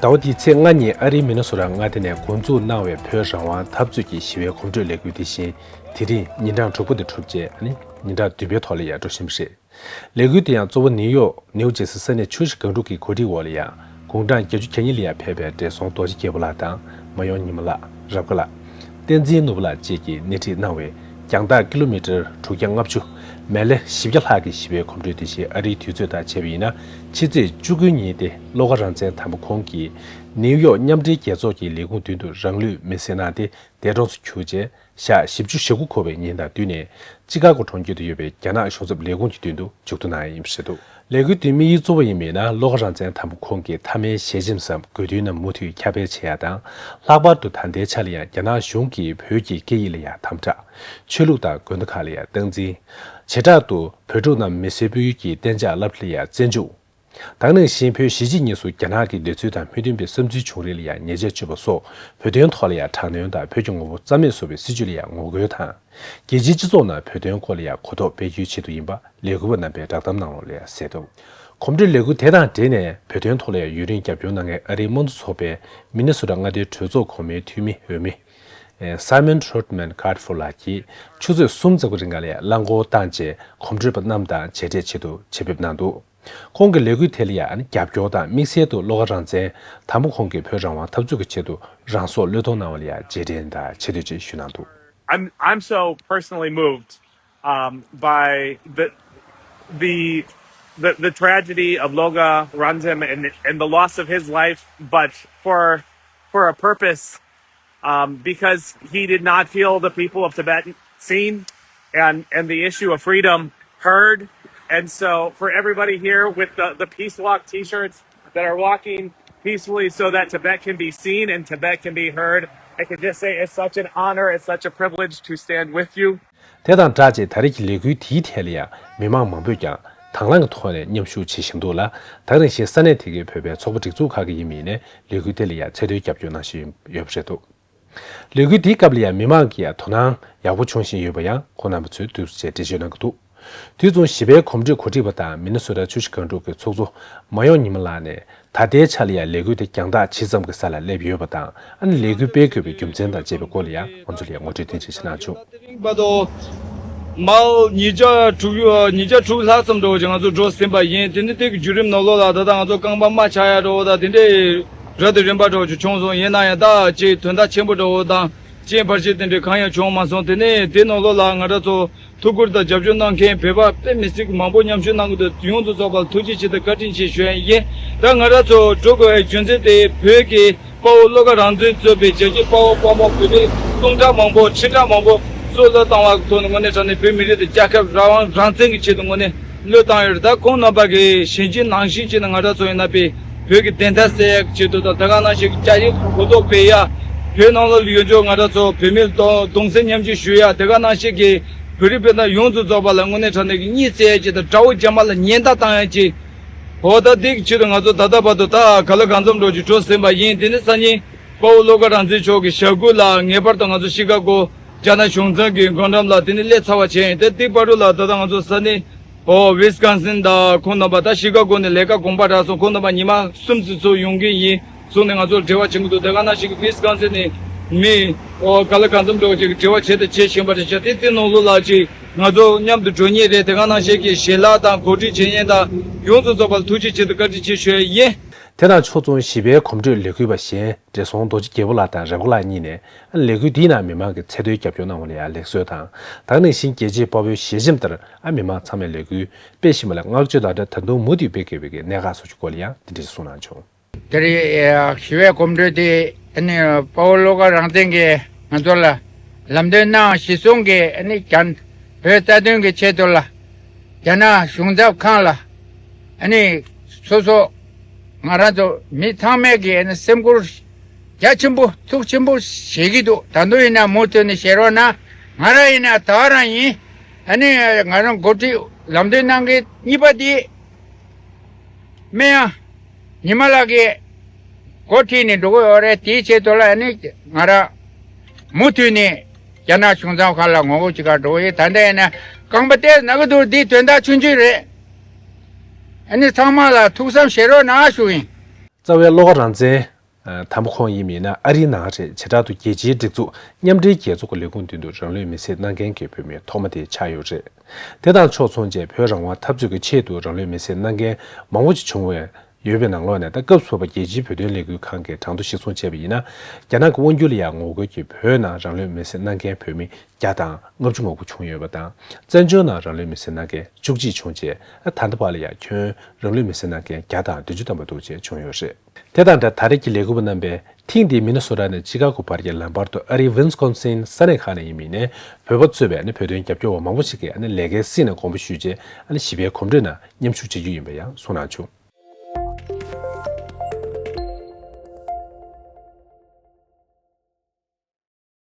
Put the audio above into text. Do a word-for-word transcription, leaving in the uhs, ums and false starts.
ཟླ་བ་འདིའི་ཚེས་ལྔ་ཉིན་ཨ་རིའི་མི་ནི་སོ་ཊ་མངའ་སྡེ་ནས་འགོ་འཛུགས་གནང་བའི་བོད་རང་དབང་འཐབ་རྩོད་ཀྱི་ཞི་བའི་གོམ་བགྲོད་ལས་འགུལ་དེ་བཞིན་དེ་རིང་ཉིན་གྲངས་དྲུག་པ་དེ་གྲུབ་རྗེས་ཨ་ནི་ཉིན་གྲངས་བདུན་པའི་ཐོག་ལ་ཡང་འགྲོ་བཞིན་པ་རེད། ལས་འགུལ་དེ་ཡང་གཙོ་བོ་ནིའུ་ཡོག་ནིའུ་ཇེ་སི་ས་གནས་ཆུ་བཞི་སྒང་དྲུག་གི་གོ་སྒྲིག་འོག་ལ་ཡང་དགུང་གྲངས་བརྒྱད་ཅུ་གྱ་གཉིས་ལ་ཡང་ཕེབས་པའི་བགྲེས་སོང་རྡོ་རྗེ་རྒྱལ་པོ་ལགས་དང་མ་ཡོང་ཉི་མ་ལགས། རབ་དགའ་ལགས། བསྟན་འཛིན་ནོར་བུ་ལགས་བཅས་ཀྱིས་སྣེ་ཁྲིད་གནང་བའི་རྒྱང་ཐག་ཀི་ལོ་མི་ཊར་དྲུག་བརྒྱ་ལྔ་བཅུ། མལ་ལེ་བཞི་བརྒྱ་ལྷག་གི་ཞི་བའི་གོམ་བགྲོད་དེ་བཞིན་ཨ་རིའི་དུས་ཚོད་ལྟར་བྱས་པ་ཡིན་ན་ཕྱི་ཚེས་བཅུ་དགུ་ཉིན་ཏེ་བློ་དགའ་རང་བཙན་དམ་པ་ཁོང་གིས་ནིའུ་ཡོག་མཉམ་འབྲེལ་རྒྱལ་ཚོགས་ཀྱི་ལས་ཁུངས་མདུན་དུ་རང་ལུས་མེར་སྲེག་གནང་སྟེ་འདས་གྲོངས་སུ་གྱུར་རྗེས་ཞག་བཞི་བཅུ་ཞེ་དགུ་འཁོར་བའི་ཉིན་དང་བསྟུན་ནས་ཅི་ཀ་གོ་གྲོང་ཁྱེར་དུ་ཡོད་པའི་རྒྱ་ནག་གཞུང་ཚབ་ལས་ཁུངས་ཀྱི་མདུན་དུ་མཇུག་བསྡུ་གནང་ཡ་ཡིན་པ་རེད་འདུག་ལས་འགུལ་དེའི་དམིགས་ཡུལ་གཙོ་བོ་ཡིན་པས་ན་བློ་དགའ་རང་བཙན་དམ་པ་ཁོང་གི་མཐའ་མའི་ཞལ་ཆེམས་སམ་དགོས་འདུན་རྣམས་མུ་མཐུད་ཁྱབ་སྤེལ་བྱེད་ཡ་དང་། ལྷག་པར་དུ་ད་ལྟའི་ཆ་ལ་ཡང་རྒྱ་ནག་གཞུང་གིས་བོད་ཀྱི་སྐད་ཡིག་ལ་ཡང་དམ་དྲག་ཆོས་ལུགས་དང་དགོན་སྡེ་ཁག་ལ་ཡང་སྟངས་འཛིན། བྱེ་བྲག་ཏུ་བོད་ཕྲུག་རྣམས་མི་སེར་སྤེལ་ཡུལ་གྱི་གཏན་འཇགས་སློབ་གྲྭ་ལ་ཡང་བཙན་འཇུག་ད་ག་ནང་བཞིན་བོད་གཞིས་བྱེས་གཉིས་སུ་རྒྱ་ནག་གི་འདོད་ཚུལ་དང་མི་མཐུན་པའི་བསམ་ཚུལ་བྱུང་རིགས་ལ་ཡང་ཉེས་ཆད་གཅོད་པ་སོགས་བོད་དོན་ཐོག་ལ་ཡང་དྲག་གནོན་དང་བོད་ཀྱི་ངོ་བོ་རྩ་མེད་བཟོ་བའི་སྲིད་བྱུས་ལ་ཡང་ངོ་རྒོལ་དང་། རྒྱལ་སྤྱིའི་སྤྱི་ཚོགས་ནང་བོད་དོན་སྐོར་ལ་ཡང་གོ་རྟོགས་སྤེལ་རྒྱུའི་ཆེད་དུ་ཡིན་པ་ལས་འགུལ་བ་རྣམ་པས་བསྒྲགས་གཏམ་གནང་བ་ལ་ཡང་གསལ་འདུག་གོམ་བགྲོད་ལས་འགུལ་དེ་དང་འབྲེལ་ནས་བོད་དོན་ཐོག་ལ་ཡང་ཡུན་རིང་རྒྱབ་སྐྱོར་གནང་མཁན་ཨ་རིའི་དམངས་གཙོ་ཚོགས་པའི་མི་ནི་སོ་ཊ་མངའ་སྡེའི་གྲོས་ཚོགས་གོང་མའི་འཐུས་མི་འོས་མི། Simon Trautman Cutforth ལགས་ཀྱིས་ཆུ་ཚོད་གསུམ་ཙམ་གྱི་རིང་ལ་ཡང་རླངས་འཁོར་བཏང་རྗེས་གོམ་བགྲོད་པ་རྣམས་དང་མཇལ་འཕྲད་ཆེད་དུ་ཆེད་ཕེབས་གནང་འདུག་ཁོང་གིས་ལས་འགུལ་དེ་ལ་ཡང་རྒྱབ་སྐྱོར་དང་དམིགས་བསལ་དུ་བློ་དགའ་རང་བཙན་དམ་པ་ཁོང་གིས་བོད་རང་དབང་འཐབ་རྩོད་ཀྱི་ཆེད་དུ་རང་སྲོག་བློས་གཏོང་གནང་བ་ལ་ཡང་རྗེས་དྲན་དང་ཆེ་བསྟོད་བཅས་ཞུས་གནང་འདུག I'm I'm so personally moved um, by the the the, the tragedy of Loga Ranzem and, and the loss of his life, but for for a purpose, um, because he did not feel the people of Tibet seen and and the issue of freedom heard. And so for everybody here with the, the peace walk t-shirts that are walking peacefully so that Tibet can be seen and Tibet can be heard, I can just say it's such an honor, it's such a privilege to stand with you. དེ་དང་སྦྲགས་རྗེས་ད་རེས་ཀྱི་ལས་འགུལ་དེའི་ཐད་ལ་ཡང་མི་མང་མང་པོས་ཀྱང་དང་བླངས་ཀྱི་ཐོག་ནས་མཉམ་ཞུགས་བྱེད་བཞིན་འདུག་ལ། ད་ག་ནང་བཞིན་ས་གནས་དེ་གའི་བོད་པའི་ཚོགས་པ་སྒྲིག་འཛུགས་ཁག་གི་ཡིན་མིན་ནས་ལས་འགུལ་དེ་ལ་ཡང་ཚད་མཐོའི་རྒྱབ་སྐྱོར་གནང་བཞིན་ཡོད་པ་རེད་འདུག་ལས་འགུལ་འདིའི་སྐབས་ལ་ཡང་མི་མང་གི་ཡང་དོ་སྣང་ཡག་པོ་བྱུང་བཞིན་ཡོད་པ་ཡང་ཁོང་རྣམ་པ་ཚོས་དུས་སུ་བྱས་འགྲེལ་བརྗོད་གནང་གི་འདུག་དུས་མཚུངས་ཞི་བའི་གོམ་བགྲོད་གོ་སྒྲིག་པ་དང་མི་ནི་སོ་ཊ་ཆུ་བཞི་སྒང་དྲུག་གི་ཚོགས་གཙོ་མ་ཡོང་ཉི་མ་ལགས་ནས་ད་ལྟའི་ཆ་ལ་ཡང་ལས་འགུལ་དེ་རྒྱང་ཐག་ཇི་ཙམ་གྱི་ས་ལ་སླེབས་ཡོད་པ་དང་ཨ་ནི་ལས་འགུལ་སྤེལ་དགོས་པའི་རྒྱུ་མཚན་དང་བཅས་པའི་སྐོར་ལ་ཡང་ང་ཚོ་ལ་ཡང་ངོ་སྤྲོད་དེ་འདྲ་ཞིག་གནང་བྱུང་། བར་དུ་མའོ་ཉིས་བརྒྱ་དྲུག་ཉིས་བརྒྱ་དྲུག་ལྷག་ཙམ་འགྲོ་བཞིན་ང་ཚོ་འགྲོ་ཟིན་པ་ཡིན། དེ་ནི་དེ་གི་བརྒྱུད་རིམ་ནང་ལོགས་ལ་ད་ལྟ་ང་ཚོ་རྐང་པ་རྨ་ཆགས་ཡ་འགྲོ་བ་དང་དེ་འདྲའི་རབ་དང་རིམ་པ་འགྲོ་བཞིན་བྱུང་སོང་། ཡིན་ན་ཡང་ད་ཅིག་དོན་དག་ཆེན་པོ་འགྲོ་བ་དང་རྐྱེན་བར་ཆད་དེ་འདྲའི་གང་ཡང་བྱུང་མ་སོང་། དེ་ནས་དེ་ནང་ལོགས་ལ་ང་རང་ཚོ་ཐུགས་ཁུར་དང་རྒྱབ་སྐྱོར་གནང་མཁན་བོད་པ་དཔེ་མི་སྲིད་ཀྱི་མང་པོ་མཉམ་ཞུགས་གནང་གི་འདུག་ཡོངས་སུ་རྫོགས་པར་ཐུགས་རྗེ་ཆེ་དང་བཀའ་དྲིན་ཆེ་ཞུ་ཡ་ཡིན། ད་ང་རང་ཚོ་འགྲོ་དགོས་པའི་རྒྱུ་མཚན་དེ་བོད་ཀྱི་དཔའ་བོ་བློ་དགའ་རང་བཙན་གཙོས་པའི་རྒྱལ་གཅེས་དཔའ་བོ་དཔའ་མོ་བོད་མི་སྟོང་ཕྲག་མང་པོ་ཁྲི་ཕྲག་མང་པོ་སྲོག་བློས་བཏང་བ་གི་ཐོག་ནས་དངོས་གནས་དྲང་གནས་བོད་མི་རིགས་དང་རྒྱལ་ཁབ་རང་དབང་རང་བཙན་གྱི་ཆེད་དུ་དངོས་གནས་བློས་བཏང་ཡོད་རེད། ད་ཁོང་རྣམ་པ་གི་བཞིན་གཅིག་ནང་བཞིན་བྱས་ནས་ང་རང་ཚོ་ཡིན་ན་པའི་བོད་ཀྱི་བདེན་མཐའ་གསལ་ཡག་ཆེད་དུ་དང་དེ་ག་ནང་བཞིན་གྱི་རྒྱ་ཡིག་གོ་རྟོགས་སྤེལ་ཡ། བོད་ནང་ལ་ཡོད་འཇོག་ང་རང་ཚོ་བོད་མི་གདུང་སེམས་མཉམ་སྐྱེད་ཞུ་ཡ། དེ་ག་ནང་བཞིན་གྱི་བོད་རིགས་བོད་ནང་ཡོངས་སུ་རྫོགས་པ་ལ་དངོས་གནས་དྲང་གནས་ཀྱི་གཉིད་སད་ཡ་ཅིག་དང་དགྲ་བོ་རྒྱ་དམར་ལ་ཉེན་བརྡ་བཏང་ཡ་ཅིག་འོ་ད་འདི་གི་ཆེད་དུ་ང་ཚོ་ད་ལྟ་བར་དུ་ད་ག་ལ་གང་འཚམ་འགྲོ་ཅིག་འགྲོ་ཟིན་པ་ཡིན། དེ་ནི་སང་ཉིན་དཔའ་བོ་བློ་དགའ་རང་བཙན་མཆོག་གི་ཞབས་སྐུ་ལ་ངེས་པར་དུ་ང་ཚོ་ཤི་ཀ་གོ་རྒྱ་ནག་གཞུང་ཚབ་ཀྱི་སྒོ་འགྲམ་ལ་དེ་ནི་སླེབས་ཚར་བ་བྱས་ཡིན། དེ་འདི་བར་དུ་ལ་ད་ལྟ་ང་ཚོ་ས་གནས་ཨོ་ཝི་སི་ཀོན་སིན་དང་ཁོང་རྣམ་པ་ད་ཤི་ཀ་གོ་ནས་ལས་ཀ་དགོངས་པ་རག་སོང་། ཁོང་རྣམ་པ་ཉི་མ་གསུམ་ཙམ་ཚུར་ཡོང་གི་ཡིན་གསུངས་ནས་ང་ཚོར་འབྲེལ་བ་བྱེད་ཀྱི་འདུག་དེ་ག་ནང་བཞིན་གྱི་ཝི་སི་ཀོན་སིན་ནས་མི་ཨོ་ག་ལ་གང་འཚམ་འགྲོ་ཅིག་འབྲེལ་བ་བྱས་དང་བྱེད་བཞིན་པ་རེད་ཤག་དེ་དེ་ནང་ལོགས་ལ་ཅིག་ང་ཚོ་མཉམ་དུ་འགྲོ་མཁན་རེད། དེ་ག་ནང་བཞིན་གྱི་ཞལ་ལག་དང་གོ་སྒྲིག་བྱེད་མཁན་དང་ཡོངས་སུ་རྫོགས་པར་ཐུགས་རྗེ་ཆེ་དང་བཀའ་དྲིན་ཆེ་ཞུ་ཡ་ཡིན། དེ་དང་ཕྱོགས་མཚུངས་ཞི་བའི་གོམ་བགྲོད་ལས་འགུལ་བ་གཞན་བགྲེས་སོང་རྡོ་རྗེ་རྒྱལ་པོ་ལགས་དང་རབ་དགའ་ལགས་གཉིས་ནས་ལས་འགུལ་འདིའི་ནང་མི་མང་གི་ཚད་མཐོའི་རྒྱབ་སྐྱོར་གནང་བ་ལ་ཡང་ལེགས་གསོལ་དང་། ད་ག་ནང་བཞིན་རྒྱལ་གཅེས་དཔའ་བོའི་ཞལ་ཆེམས་ལྟར་ཨ་མི་མང་ཚང་མས་ལས་འགུལ་སྤེལ་བཞིན་པ་ལ་བསྔགས་བརྗོད་དང་སྦྲགས་ད་དུང་མུ་མཐུད་སྤེལ་དགོས་པའི་གནད་འགག་སོགས་ཀྱི་སྐོར་ལ་ཡང་འདི་འདྲ་གསུངས་གནང་བྱུང་། དེ་རིང་ཞི་བའི་གོམ་བགྲོད་དེ་ཨ་ནི་དཔའ་བོ་བློ་དགའ་རང་བཙན་གྱིས་ང་ཚོ་ལ་ལམ་སྟོན་གནང་། གཞི་བཟུང་གིས་ཨ་ནི་རྒྱ་བོད་རྩ་དོན་གྱི་ཆེད་དུ་ལ་རྒྱ་ནག་གཞུང་ཚབ་ཁང་ལ་ཨ་ནི་སོ་སོ་ང་རང་ཚོ་མི་ཚང་མས་ཀྱི་ཨ་ནི་སེམས་ཁུར་རྒྱ་ཆེན་པོ་ཐུགས་ཆེན་པོ་བཞེས་ཀྱི་འདུག་ད་དུང་ཡིན་ན་མུ་མཐུད་ནས་བཞེས་རོགས་གནང་། ང་རང་ཡིན་ན་ད་རང་ཡིན། ཨ་ནི་ང་རང་འགོ་ཁྲིད་ལམ་སྟོན་གནང་མཁན་གཉིས་པ་དེ། སྨན་ཡང་ཉི་མ་ལགས་ཀྱིས་འགོ་ཁྲིད་ནས་འགྲོ་གི་ཡོད་རེད། དེའི་ཆེད་དུ་ལ་ནི་ང་རང་མུ་མཐུད་ནས་རྒྱ་ནག་གཞུང་ཚབ་ཁག་ལ་ངོ་རྒོལ་བྱེད་གར་འགྲོ་གི་ཡོད། ད་ལྟ་ཡིན་ན་རྐང་པ་བཏེགས་ན་གི་འདུག་འདི་དོན་དག་ཆུང་ཆུང་རེད། ཨ་ནི་ཚང་མ་ལ་ཐུགས་བསམ་བཞེས་རོགས་གནང་ཞུ་ཡིན། རྩ་བའི་བློ་དགའ་རང་བཙན་དམ་པ་ཁོང་ཡིན་མིན་ན་ཨ་རིའི་ནང་རེད། བྱེ་བྲག་ཏུ་རྒྱལ་སྤྱིའི་སྒྲིག་འཛུགས་མཉམ་འབྲེལ་རྒྱལ་ཚོགས་ཀྱི་ལས་ཁུངས་མདུན་དུ་རང་ལུས་མེར་སྲེག་གནང་མཁན་གྱི་བོད་མི་ཐོག་མ་དེ་ཆགས་ཡོད་རེད། དེ་དང་ཕྱོགས་མཚུངས་བྱས་བོད་རང་དབང་འཐབ་རྩོད་ཀྱི་ཆེད་དུ་རང་ལུས་མེར་སྲེག་གནང་མཁན་མང་པོ་ཅིག་བྱུང་བས། ཡོད་པའི་ནང་ལོགས་ནས་ད་སྐབས་སུ་བབས་པ་རྒྱལ་སྤྱིའི་བོད་དོན་ལས་འགུལ་ཁང་གིས་གྲངས་ཐོ་གཞིར་བཟུང་བྱས་པ་ཡིན་ན། རྒྱ་ནག་གི་དབང་སྒྱུར་ལ་ཡང་ངོ་རྒོལ་གྱིས་བོད་ནང་རང་ལུས་མེར་སྲེག་གནང་མཁན་བོད་མི་བརྒྱ་དང་ལྔ་བཅུ་ང་དགུ་བྱུང་ཡོད་པ་དང་། བཙན་བྱོལ་ནང་རང་ལུས་མེར་སྲེག་གནང་མཁན་བཅུ་གཅིག་བྱུང་རྗེས། ད་ལྟ་བར་ལ་ཡང་ཁྱོན་རང་ལུས་མེར་སྲེག་གནང་མཁན་བརྒྱ་དང་བདུན་ཅུ་ཐམ་པ་འདུག་ཅེས་བྱུང་ཡོད་རེད། དེ་དང་སྦྲགས་ད་རེས་ཀྱི་ལས་འགུལ་བ་རྣམ་པས་ཐེངས་འདིའི་མི་ནི་སོ་ཊ་ནས་ཅི་ཀ་གོ་བར་གྱི་ལམ་བར་དུ་ཨ་རིའི་ཝིན་སི་ཀོན་སིན་ས་གནས་ཁག་ནས་ཡིན་མིན་ནས་བོད་པ་གཙོས་པའི་ནི་བོད་དོན་རྒྱབ་སྐྱོར་བ་མང་པོ་ཞིག་གིས་ནི་ལས་ཀའི་སྲིད་ནས་དགོངས་པ་ཞུས་རྗེས་ནི་ཞི་བའི་གོམ་བགྲོད་ནང་མཉམ་ཞུགས་བྱེད་རྒྱུ་ཡིན་པ་ཡང་གསུངས་གནང་བྱུང་།